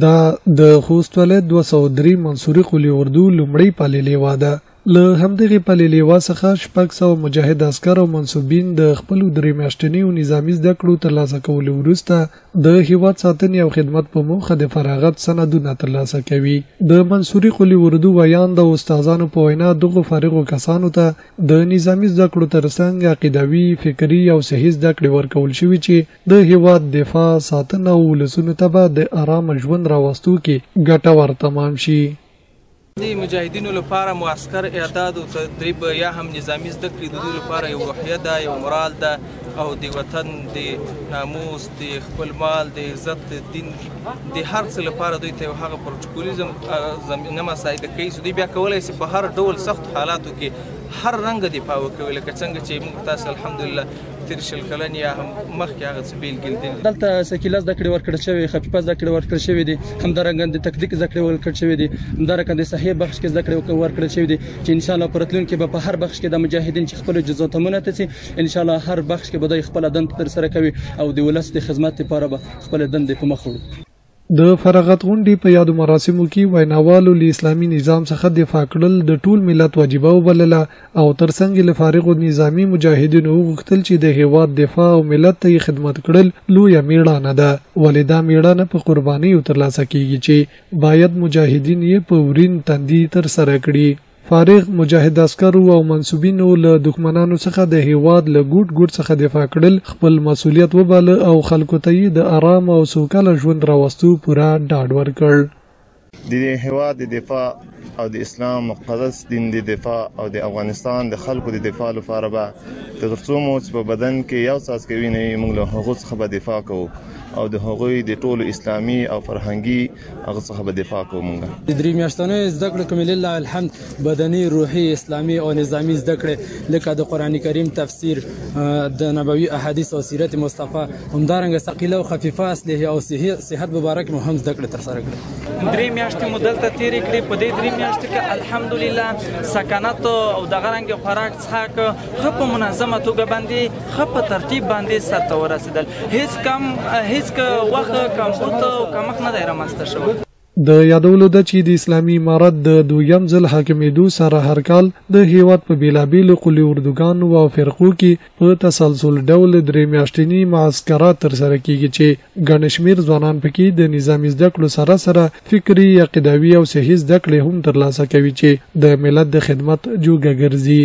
دا د خوست ولایت 203 منصوري قول اردو لومړۍ پلې لیوا ده. له همدغې پلې لیوا څخه 600 مجاهد عسکر او منسوبین د خپلو 3 میاشتنیو نظامي زده کړو ترلاسه کولو وروسته د هیواد ساتنې او خدمت په موخه د فراغت سندونه ترلاسه کوي. د منصوري قول اردو ویاند او استادانو په وینا دغو فارغو کسانو ته د نظامي زده کړو ترڅنګ عقیدوي، فکري او صحي زده کړې ورکول شوي چې د هیواد دفاع، ساتنه او ولسونو ته به د ارامه ژوند راوستو کې ګټور تمام شي. د مجاهدینو لپاره معسکر اعداد او تدریب یا هم نظامي زده کړې د دوی لپاره یو روحیه ده، یو مورال ده او د وطن د ناموس، د خپل مال، د عزت، د دین، د هر څه لپاره دوی ته یو هغه پروتوکولیزم زمینه مساعده کوي چې دوی بیا کولی شي په هر ډول سختو حالاتو کې هر رنګ دفاع وکوي، لکه څنګه چې موږ تاسو الحمدلله تېر 20 کلن یا هم مخکې هغه څه بېلګې لیدلي. دلته ثقیله زده کړې ورکړل شوې، خفیفه زده کړې ورکړل شوې دي، همدارنګه د تکتیک زده کړې ورکړل شوې دي، همدارنګه د صحیح بخش کې زده کړې ورکړل شوې دي چې انشاءالله په راتلونکي به په هر بخش کې د مجاهدین چې خپلو جزاتمونه ته ځي انشاءالله هر بخش کې به دوی خپله دنده ترسره کوي او د ولس د خدمت لپاره به خپله دندې په مخ وړي. د فراغت غونډې په یادو مراسمو کې ویناوالو له اسلامي نظام څخه دفاع کړل د ټول ملت وجیبه وبلله او ترڅنګ یې له فارغو نظامي مجاهدینو وغوښتل چې د هیواد دفاع او ملت ته یې خدمت کړل لویه میړانه ده، ولې دا میړانه په قربانیو ترلاسه کیږي چې باید مجاهدین یې په ورین تندي ترسره کړي. فارغ مجاهد عسکرو او منسوبینو له دښمنانو څخه د هیواد له ګوټ ګوټ څخه دفاع کړل خپل مسولیت وباله او خلکو ته یې د ارام او سوکاله ژوند راوستو پوره ډاډ ورکړ. د هیواد د دفاع او د اسلام مقدس دین د دفاع او د افغانستان د خلکو د دفاع لپاره به تر څو مو چې په بدن کې یو څاڅکی وینه وي موږ له هغو څخه به دفاع کوو او د هغوی د ټولو اسلامي او فرهنګي هغه څخه به دفاع کوو. موږ د 3 میاشتنیو زده کړو کې لله الحمد بدني، روحي، اسلامي او نظامي زده کړې لکه د قرآن کریم تفسیر، د نبوي احادیث او سیرت مصطفی، همدارنګه ثقیله او خفیفه اسلحې او صحت مبارک مو هم زده کړې ترسره کړې. 3 میاشتې مو دلته تېرې کړې. په دې 3 میاشتې کې الحمدلله سکنت او دغه رنګ خوراک څښاک ښه په منظمه توګه باندې ښه په ترتیب باندې سرته ورسېدل. هیڅ کم هیڅ وخت کمبود او کمښت نه دی رامنځته شوی. د یادولو ده چې د اسلامي امارت د دویم ځل حاکمېدو سره هر کال د هیواد په بېلابېلو قول اردوګانو او فرقو کې په تسلسل ډول 3 میاشتني معسکرات ترسره کیږي چې ګڼ شمېر ځوانان پکې د نظامي زده کړو سره سره فکري، عقیدوي او صحي زده کړې هم ترلاسه کوي چې د ملت د خدمت جوګه ګرځي.